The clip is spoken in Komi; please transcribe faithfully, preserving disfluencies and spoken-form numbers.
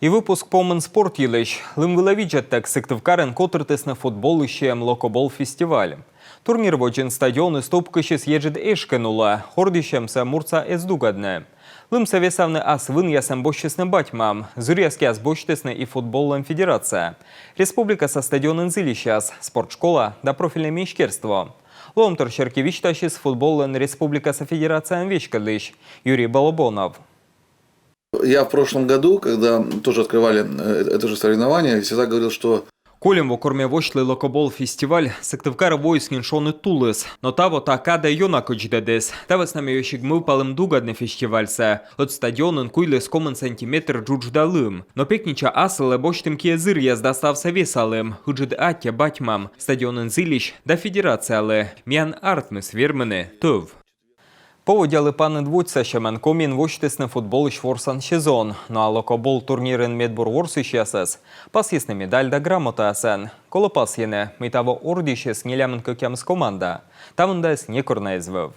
И выпуск помын спорт йылысь. Лым вылӧ видзӧдтӧг Сыктывкарын котыртісны футболысь сиӧм «Локобол» фестиваль. Турнир водзын стадионыс топкысис еджыд эшкын улӧ, ордйысьӧмсӧ муртса эз дугӧдны. Лымсӧ весавны ас вынъясӧн босьтчисны бать-мам, зыръяс киас босьтісны и футболлӧн федерация. Республикаса стадионын зільысьяс, спортшкола да профильнӧй министерство. Лоӧмтор серти висьтасис футболлӧн республикаса федерацияӧн веськӧдлысь Юрий Балабонов. Я в прошлом году, когда тоже открывали э, это же соревнование, всегда говорил, что Кольӧм во, кор ме восьтлі «Локобол» фестиваль, Сыктывкарӧ воис нин шоныд тулыс. Но таво та кадӧ ёна кӧдздӧдіс. Та вӧсна ме весиг мӧвпалім дугӧдны фестивальсӧ. Ӧд стадионын куйліс комын сантиметр джуджда лым. Но пекнича асылӧ босьтім киӧ зыръяс да ставсӧ весалім. Ыджыд аттьӧ бать-мам, стадионын зільысь да федерациялы. Миян артмис вермыны тӧв. Поводдялы паныд водзсасьӧмӧн Комиын восьтісны футболысь ворсан сезон. Но а «Локобол» турнирын медбур ворсысьясӧс пасйисны медаль да грамотаясӧн. Колӧ пасйыны, мый таво ордйысис нелямын кӧкъямыс команда. Та мындаыс некор на эз вӧв.